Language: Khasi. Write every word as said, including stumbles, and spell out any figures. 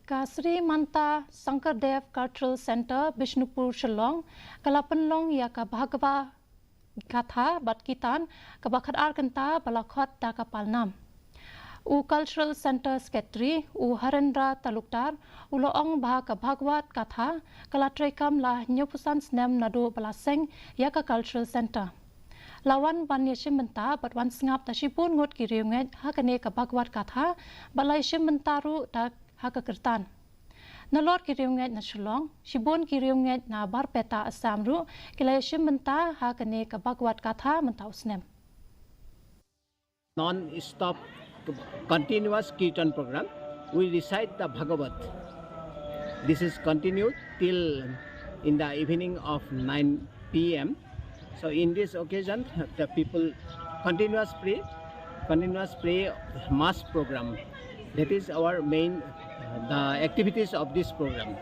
Ka Sri Manta Sankardev Cultural Centre, Bishnupur, Shillong, ka la pynlong ïa ka Bhagavad Katha bad Kirtan kaba khatar kynta ba la khot da ka Palnam. U Cultural Centre Secretary, u Harendra Talukdar, u la ong ba ka Bhagavad Katha ka la treikam la hynñiewphew san snem naduh ba la seng ïa ka Cultural Centre. La wan ban ïashim bynta bad wan sngap da shibun ngut ki riewngeit ha kane ka Bhagavad Katha bad la ïashim bynta ruh da ha ka Kirtan. Nalor ki riewngeit na Shillong, shibun ki riewngeit na Barpeta, Assam ruh ki la ïashim bynta ha kane ka Bhagavad Katha mynta u snem. Non-stop continuous Kirtan program. We recite the Bhagavad. This is continued till in the evening of nine p m. So in this occasion, the people continuous pray, continuous pray mass program. That is our main, uh, the activities of this program.